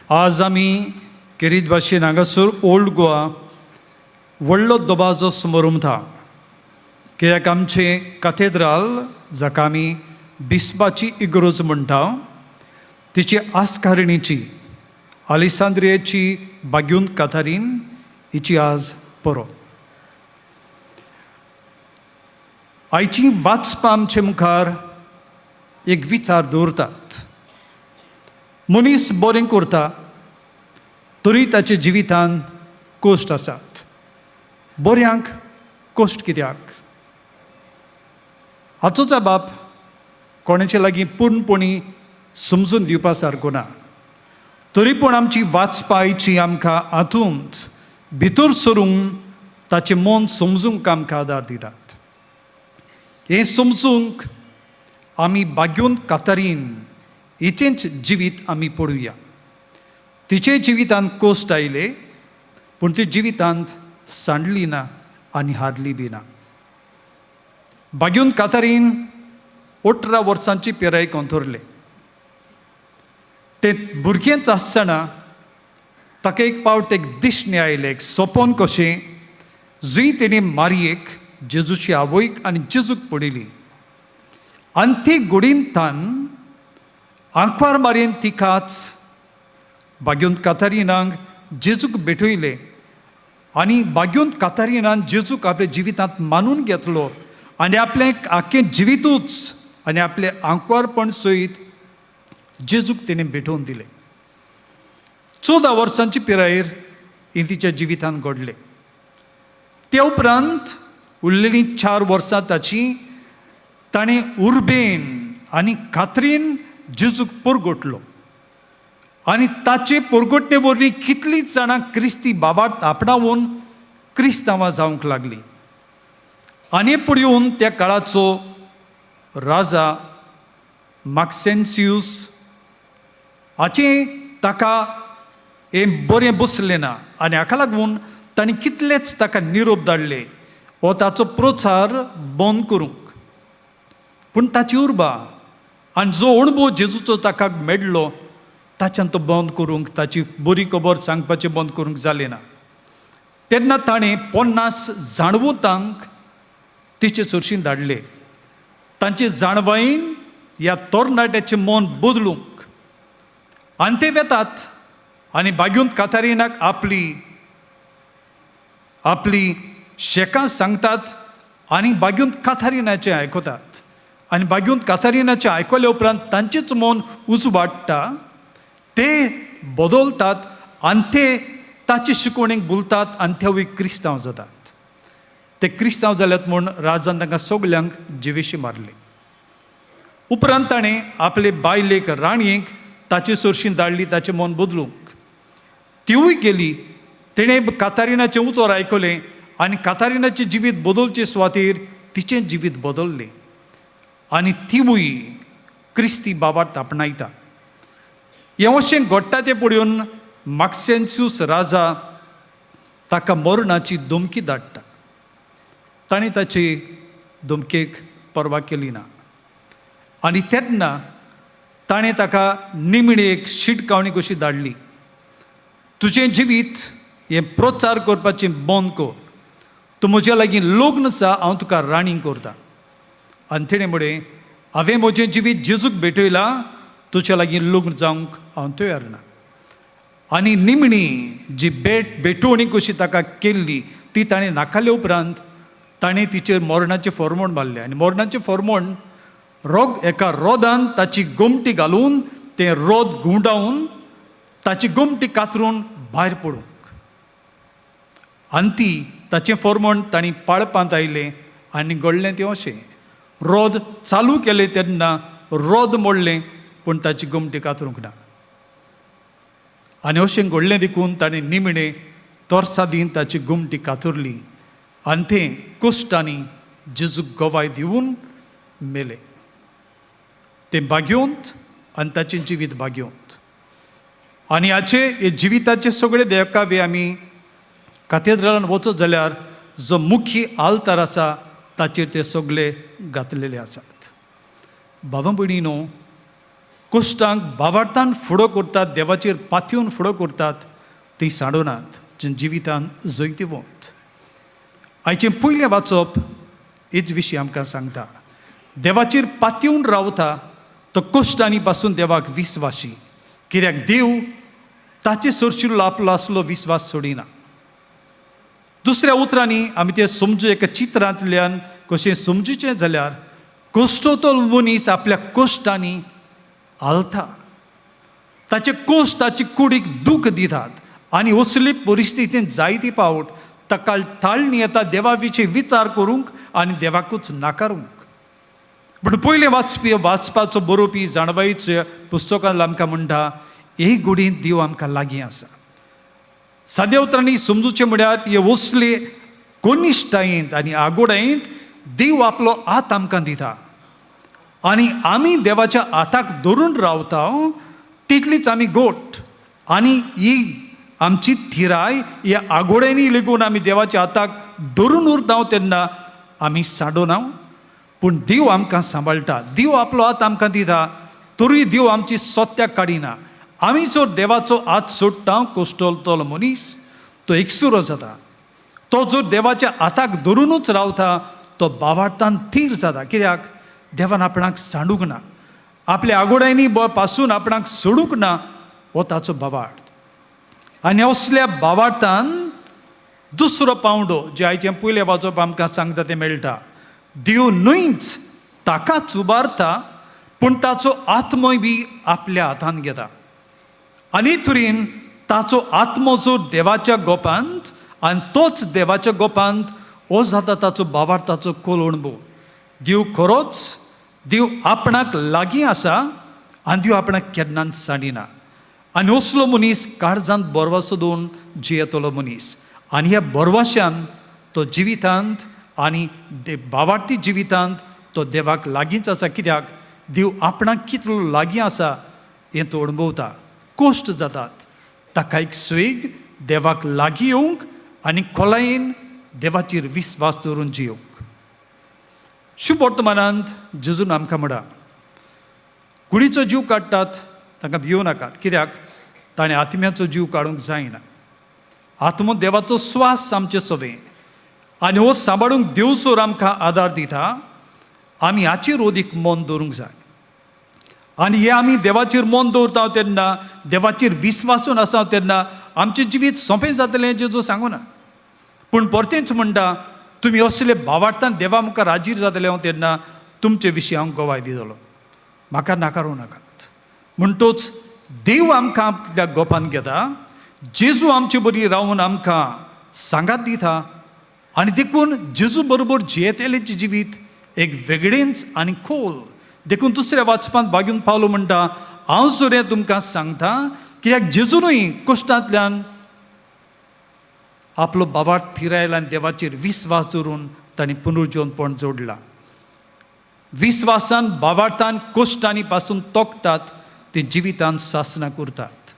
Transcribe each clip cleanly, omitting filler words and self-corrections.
आज आमी केरीत भाशेन हांगासर ओल्ड गोवा व्हडलो दबाजो समोरमता, कित्याक आमचें काथेद्राल जाका आमी बिस्पाची इगरोज म्हणटा तिची आस्कारणीची आलिसांद्रियेची बाग्यून काथारीन हिची आज परब. आयची वाचपां आमचे मुखार एक विचार दवरतात. मनीस बरें करता तरी ताच्या जिवितांत कश्ट आसात. बऱ्यांक कश्ट कित्याक? हाचो जबाब कोणाचे लागीं पूर्णपणी समजून दिवपा सारको ना. तरी पूण आमची वाचपा आयची आमकां हातूंत भितर सरून ताचें मन समजूंक आमकां आदार दितात. हें समजूंक आमी बाग्यून कातारीन हिचेंच जिवीत आमी पळोवया. तिचे जिवितांत कश्ट आयले पूण ती जिवितांत सांडली ना आनी हारली बी ना. बाग्यून कातारीन 18 वर्सांची पिराय अंतरले. तें भुरगेंच आसतना ताका एक पावट एक दिसणें आयलें, एक सपन कशें, जंय तेणी मारयेक, जेजूची आवयक आनी जेजूक पळयली आनी ती गुडींतान आंकवार मारयेन तिकाच बाग्यून कातारिनाक जेजूक भेटयलें आनी बाग्यून कातारिनान जेजूक आपल्या जिवितांत मानून घेतलो आनी आपलें आख्खें जिवितूच आनी आपलें आंकवारपण सयत जेजूक तिणें भेटोवन दिलें. 14 वर्सांची पिरायेर हें तिच्या जिवितांत घडलें. त्या उपरांत उरलेलीं 4 वर्सां ताची ताणें उर्बेन आनी खात्रीन जेजूक परगटलो आनी ताचे परगटणे वरवीं कितलींच जाणां क्रिस्ती बाबाक आपणावन क्रिस्तांवां जावंक लागलीं. आनी पळोवन त्या काळाचो राजा माक्सेन्सियूस हाचें ताका हें बरें बसलें ना आनी हाका लागून ताणें कितलेच ताका निरोप धाडले हो ताचो प्रचार बंद करूंक. पूण ताची उर्बा आनी जो अणभव जेजूचो ताका मेळ्ळो ताच्यान तो बंद करूंक, ताची बरी खबर सांगपाचें बंद करूंक जालें ना. तेन्ना ताणें 50 जाणवतांक तिचे चडशीं धाडले, तांचे जाणवायेन ह्या तरणाट्याचें मन बदलूंक. आनी ते वेतात आनी बाग्यून कातारिनाक आपली आपली शेकां सांगतात आनी बाग्यून काथारिनाचें आयकतात आनी बाग्यून काथारिनाचें आयकल्या उपरांत तांचेच मन उजवाडटा, ते बदलतात आनी ते ताचे शिकवणेक भुलतात आनी तेवूय क्रिस्तांव जातात. ते क्रिस्तांव जाल्यात म्हूण राजान तांकां सगल्यांक जिवेशी मारले. उपरांत ताणें आपले बायलेक, राणयेक ताचे सरशीं धाडली ताचें मन बदलूंक. तिवूय गेली, तिणें कातारिनाचें उतर आयकलें आनी कातारिनाचें जिवीत बदलचे सुवातेर तिचें जिवीत बदललें आनी तिवूय क्रिस्ती बाबाक आपणायता. हें अशें घडटा तें पळोवन माक्सेन्सियूस राजा ताका मरणाची धमकी धाडटा. ताणें ताचे धमकेक पर्वा केली ना आनी तेन्ना ताणें ताका निमणी एक शिटकावणी कशी धाडली, तुजें जिवीत हें प्रचार करपाचें बंद कर, तूं म्हज्या लागीं लग्न जा, हांव तुका राणी करता. आनी तिणें म्हळें, हांवें म्हजें जिवीत जेजूक भेटयलां, तुज्या लागीं लग्न जावंक हांव तयार ना. आनी निमणी जी भेट भेटवणी कशी ताका केल्ली ती ताणें नाकाले उपरांत ताणें तिचेर मरणाचें फॉर्मोण मारलें आनी मरणाचें फॉर्मोण रोग एका रोदान ताची गोमटी घालून तें रोद घुंवडावन ताची गोमटी कातरून भायर पडूंक आनी ती ताचें फॉर्मोण तांणी पाळपांत आयलें आनी घडलें तें अशें, रोद चालू केलें तेन्ना रोद मोडलें पूण ताची गोमटी कातरूंक ना. आनी अशें घडलें देखून ताणें निमणें तोरसादीन ताची गोमटी कातरली आनी तें कुश्टांनी जेजूक गवाय दिवन मेलें. तें भाग्योंत आनी ताचें जिवीत भाग्योंत. आनी हाचे हे जिविताचे सगळे देखावे आमी कातेद्रालान वचत जाल्यार जो मुख्य आल्तार आसा ताचेर ते सगळे घातलेले आसात. भावा भयणीनो, कश्टांक बावार्थान फुडो करतात, देवाचेर पातयेवन फुडो करतात, तीं सांडुनात जे जिवितान जैतिवंत. आयचें पयलें वाचप हेच विशीं आमकां सांगता. देवाचेर पातयेवन रावता तो कश्टांनी पासून देवाक विस्वाशी, कित्याक देव ताचे सरशिल्लो आपलो आसलो विस्वास सोडिना. दुसऱ्या उतरांनी आमी तें समजू एका चित्रांतल्यान कशें समजुचें जाल्यार कश्टतो मनीस आपल्या कश्टांनी हालता, ताचे कश्ट ताचे कुडीक दूख दितात आनी असली परिस्थितींत जायती पावट ताका ताळणी येता देवा विशीं विचार करूंक आनी देवाकूच नाकारूंक. पूण पयलें वाचपी वाचपाचो बरोवपी जाणवायच्या पुस्तकांत आमकां म्हणटा, हे गुडींत देव आमकां लागीं आसा. साद्या उतरांनी समजुचें म्हळ्यार हे असले कनिश्ठायेंत आनी आगोडायेंत देव आपलो हात आमकां दिता आनी आमी देवाच्या हाताक धरून रावता तितलीच आमी गोट आनी ही आमची थिराय ह्या आगोड्यांनी लेगून आमी देवाच्या हाताक धरून उरता तेन्ना आमी सांडोना, पूण देव आमकां सांबाळटा. देव आपलो हात आमकां दिता तरूय देव आमची सत्याक काडिना. आमी जर देवाचो हात सोडटा कोश्टलतलो मनीस तो एकसुरो जाता. तो जर देवाच्या हाताक धरुनूच रावता तो बावार्थान थीर जाता, कित्याक देवान आपणाक सांडूंक ना, आपल्या आगोड्यांनी पासून आपणाक सोडूंक ना, हो ताचो बावार्थ. आनी असल्या बावार्थान दुसरो पांवडो जे आयचें पयलें वाचप आमकां सांगता तें मेळटा. देव न्हयच ताकाच उबारता पूण ताचो आत्मोय बी आपल्या हातान घेता आनी तरेन ताचो आत्मो जो देवाच्या गोपांत आनी तोच देवाच्या गोपांत हो जाता ताचो बावार्थाचो खोल अणभव. देव खरोच देव आपणाक लागीं आसा आनी देव आपणाक केन्नाच सांडिना आनी असलो मनीस काळजांत बरवासो दवरून जियेतलो मनीस आनी ह्या बरवाश्यान तो जिवितांत आनी बावार्थी जिवितांत तो देवाक लागींच आसा, कित्याक देव आपणाक कितलो लागीं आसा हें तो अणभवता. कश्ट जातात ताका एक स्वेग देवाक लागीं येवंक आनी खोलायेन देवाचेर विस्वास दवरून जियोवंक. शुभ वर्तमानांत जेजून आमकां म्हणा, कुडीचो जीव काडटात तांकां भियोवं नाकात, कित्याक ताणें आत्म्याचो जीव काडूंक जायना. आत्मो देवाचो स्वास आमचे सवे आनी हो सांबाळूंक देव जोर आमकां आदार दिता, आमी हाचेर अदीक मन दवरूंक जाय. आनी हे आमी देवाचेर मन दवरता तेन्ना, देवाचेर विस्वासून आसा तेन्ना आमचें जिवीत सोंपें जातलें जेजू सांगूना, पूण परतेंच म्हणटा तुमी असले भावार्थान देवा मुखार हाजीर जातले हांव तेन्ना तुमचे विशीं हांव गवाय दितलो, म्हाका नाकारूं नाकात. म्हणटूच देव आमकां आपल्या गोपान घेता, जेजू आमचे बरी रावन आमकां सांगात दिता आनी देखून जेजू बरोबर जियेतलेचें जिवीत एक वेगळेंच आनी खोल. देखून दुसऱ्या वाचपांत बागून पावलो म्हणटा, हांव जर हें तुमकां सांगता कित्याक जेजूनय कश्टांतल्यान आपलो बावार्थ थिरायला आनी देवाचेर विस्वास दवरून ताणें पुनर्जीवनपण जोडलां. विस्वासान बावार्थान कश्टांनी पासून तोखतात ते जिवितान सासनां करतात.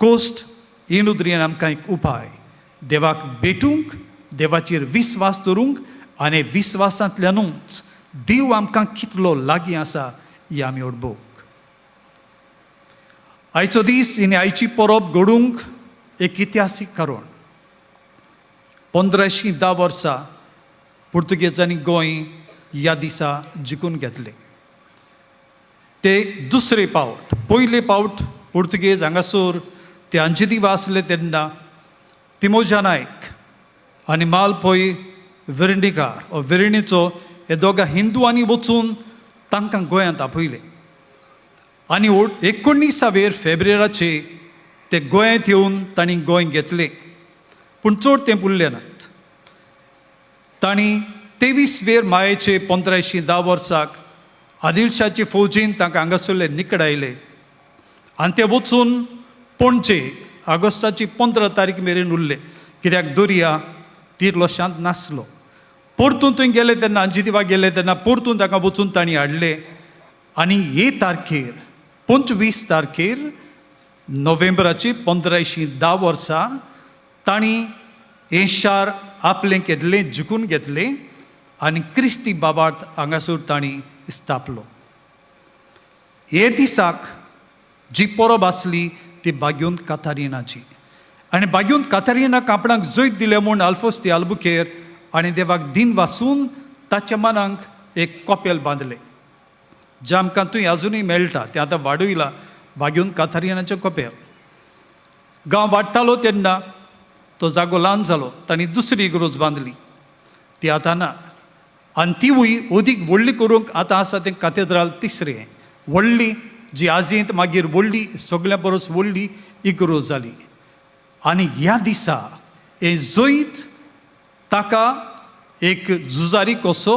कोश्ट हे नदरेन आमकां एक उपाय देवाक भेटूंक, देवाचेर विस्वास दवरूंक आनी विस्वासांतल्यानूच देव आमकां कितलो लागीं आसा ही आमी अणभवूंक. आयचो दीस आनी आयची परब घडूंक एक इतिहासीक कारण. 1510 वर्सां पुर्तुगेजांनी गोंय ह्या दिसा जिखून घेतलें. ते दुसरे पावट, पयले पावट पुर्तुगेज हांगासर ते अंजदिवा आसले तेन्ना तिमोजा नायक आनी माल पै वेर्णेकार ओ वेर्णेचो हे दोगां हिंदुआंनी वचून तांकां गोंयांत आपयले आनी 19 फेब्रेराचे ते गोंयांत येवन तांणी गोंय घेतलें, पूण चड तें उरले नात. तांणी 23 मायेचे 1510 वर्साक आदिलशाचे फौजीन तांकां हांगासरले निकडायले आनी ते वचून पणजे ऑगस्टाची 15 तारीख मेरेन उरले, कित्याक दर्या तितलो शांत नासलो. परतून थंय गेले तेन्ना अंजिदिवा गेले तेन्ना परतून ताका वचून तांणी हाडले आनी हे तारखेर 25 तारखेर नोव्हेंबराची 1510 वर्सां तांणी हें शार आपलें केल्लें जिखून घेतलें आनी क्रिस्ती बाबार्थ हांगासर तांणी स्थापलो. हे दिसाक जी परब आसली ती बाग्यून कातारिनाची आनी बाग्यून कातारिनाक आपणाक जैत दिलें म्हूण आल्फोस दी आल्बुकेर आनी देवाक दिन वासून ताच्या मनाक एक कपेल बांदलें, जें आमकां थंय अजुनूय मेळटा. तें आतां वाडयलां बाग्यून कातारिनाचें कपेल. गांव वाडटालो तेन्ना तो जागो ल्हान जालो, तांणी दुसरी इगर्ज बांदली, ती आतां ना. आनी तिवूय अदीक व्हडली करूंक आतां आसा तें कातेद्राल तिसरें व्हडली, जी आजयेंत मागीर व्हडली सगळ्यां परस व्हडली इगर्ज जाली. आनी ह्या दिसा हें जैत ताका एक झुजारी कसो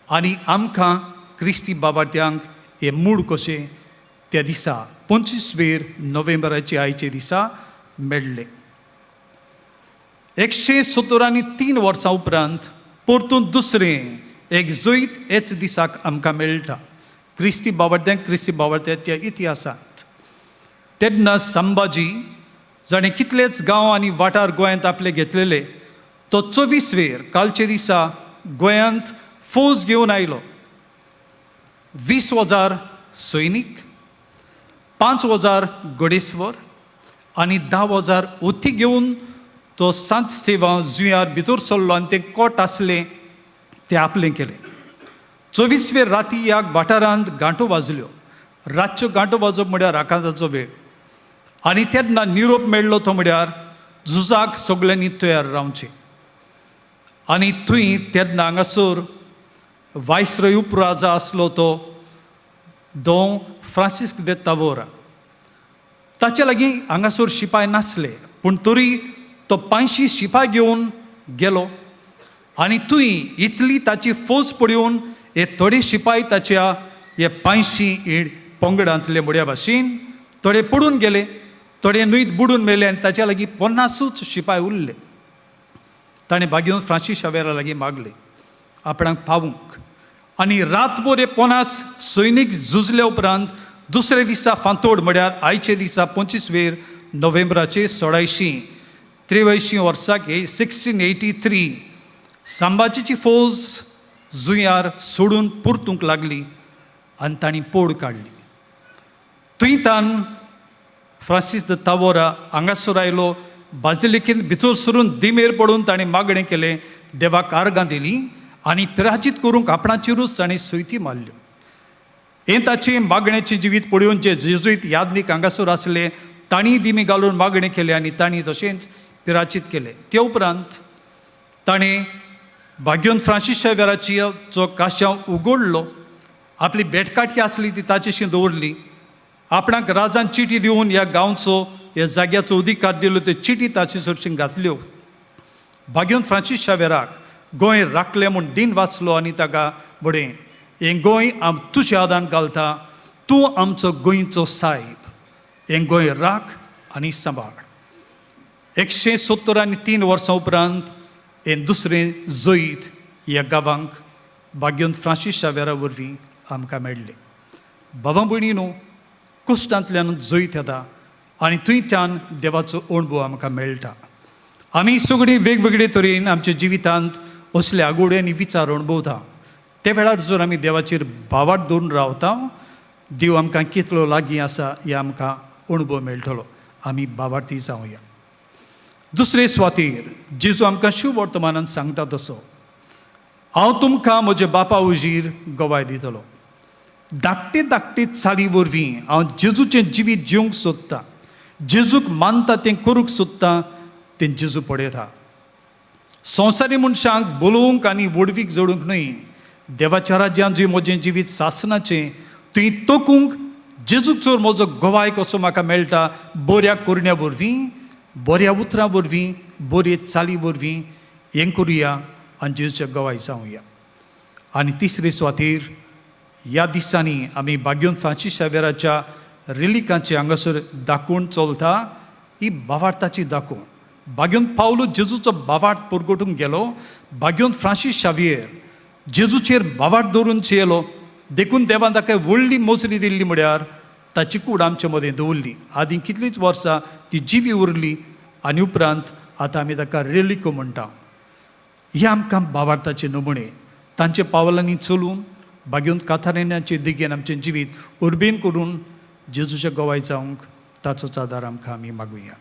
आनी आमकां क्रिस्ती बाबार्त्यांक हें मूड कशें त्या दिसा 25 नोव्हेंबराचे आयचे दिसा मेळ्ळें. 173 वर्सां उपरांत परतून दुसरें एक जैत हेच दिसाक आमकां मेळटा क्रिस्ती बावड्यांक, क्रिस्ती बावड्याच्या इतिहासांत. तेन्ना संभाजी जाणें कितलेच गांव आनी वाठार गोंयांत आपले घेतलेले, तो 24वेर कालचे दिसा गोंयांत फौज घेवन आयलो. 20,000 सैनीक, 5,000 घोडेस्वर आनी 10,000 हती घेवन तो सांत स्तेवां जुंयार भितर सरलो आनी तें कोट आसलें तें आपलें केलें. 24वेर राती ह्या वाठारांत गांठो वाजल्यो. रातच्यो गांठो वाजोवप म्हळ्यार आकांताचो वेळ आनी तेन्ना निरोप मेळ्ळो तो म्हळ्यार झुजाक सगल्यांनी तयार रावचें. आनी थंय तेन्ना हांगासर वायसरॉय उपराजा आसलो तो दों फ्रांसिस्क दे तावोरा. ताचे लागीं हांगासर शिपाय नासले, पूण तरी तो 500 शिपाय घेवन गेलो आनी थंय इतली ताची फौज पळोवन हे थोडे शिपाय ताच्या हे 500 पंगडांतले मुड्या भाशेन थोडे पडून गेले, थोडे न्हंयत बुडून मेले आनी ताच्या लागीं 50ूच शिपाय उरले. ताणें बागेवन फ्रांसीस शावेरा लागीं मागले आपणाक पावूंक आनी रातभर हे 50 सैनीक झुजले उपरांत दुसऱ्या दिसा फांतोड म्हळ्यार आयचे दिसा 25वेर नोव्हेंबराचे 1683 वर्साक हे 1683 संभाजीची फौज जुंयार सोडून परतूंक लागली आनी तांणी पोड काडली. थंयतान फ्रांसीस the तावोरा हांगासर आयलो, बाजिलिकेंत भितर सरून दिमेर पडून ताणें मागणें केलें, देवाक आर्गां दिलीं आनी पिराजीत करूंक आपणाचेरूच ताणें सयती मारल्यो. हें ताचें मागण्याचें जिवीत पळोवन जे जेजुईत यादनीक हांगासर आसले तांणी दिमी घालून मागणें केलें आनी तांणी तशेंच पिराचीत केलें. ते उपरांत ताणें भाग्योन फ्रांसीस शावेराची जो काश्यांव उगडलो, आपली बेटकाठी आसली ती ताचेशी दवरली, आपणाक राजान चिटी दिवन ह्या गांवचो ह्या जाग्याचो अधिकार दिलो, त्यो चिटी ताचे सरशीं घातल्यो. भाग्योन फ्रांसीस शावेराक गोंय राखलें म्हूण दिन वाचलो आनी ताका बडें हें गोंय आम तुज्या आदान घालता, तूं आमचो गोंयचो सायब, हें गोंय राख आनी सांबाळ. 173 वर्सां उपरांत हें दुसरें जैत ह्या गांवांक भाग्योन फ्रांसीस शावेरा वरवीं आमकां मेळ्ळें. बाबा भयणीनो, कश्टांतल्यान जैत येता आनी थंयच्यान देवाचो अणभव आमकां मेळटा. आमी सगळीं वेगवेगळे तरेन आमच्या जिवितांत असले आगोडे आनी विचार अणभवता. ते वेळार जर आमी देवाचेर भावार्थ दवरून रावता, देव आमकां कितलो लागीं आसा हे आमकां अणभव मेळटलो. आमी भावार्थी जावया. दुसरे सुवातेर जेजू आमकां शुभ वर्तमानान सांगता तसो, हांव तुमकां म्हज्या बापा उजीर गवाय दितलो. धाकटे धाकटे चाली वरवीं हांव जेजूचें जिवीत जिवंक सोदतां, जेजूक मानता तें करूंक सोदतां, तें जेजू पळयता. संवसारी मनशांक बोलोवंक आनी व्हडवीक जोडूंक न्हय, देवाच्या राज्यांत जी म्हजें जिवीत सासनाचें थंय तोकूंक जेजूक चोर म्हजो गवाय कसो म्हाका मेळटा, बऱ्या करण्या वरवीं, बऱ्या उतरां वरवीं, बरे चाली वरवीं हें करुया आनी जेजूच्या गवाय जावया. आनी तिसरे सुवातेर ह्या दिसांनी आमी बाग्योन फ्रांसीस शावेराच्या रेलिकांचे हांगासर दाखोवन चलता, ही भावार्थाची दाखोवण. बाग्योन पावलो जेजूचो भावार्थ परगटूंक गेलो, बाग्योन फ्रांसीस शावियर जेजूचेर भावार्थ दवरून चेलो, देखून देवान ताका व्हडली मोजरी दिल्ली म्हळ्यार ताची कूड आमचे मदें दवरली. आदीं कितलींच वर्सां ती जिवी उरली आनी उपरांत आतां आमी ताका रेलिको म्हणटा. हे आमकां भावार्थाचे नमुने, तांच्या पावलांनी चलून भाग्यूंत काथारिनाचे दिगेन आमचें जिवीत उर्बेन करून जेजूच्या गवाय जावंक ताचोच आदार आमकां आमी मागुया.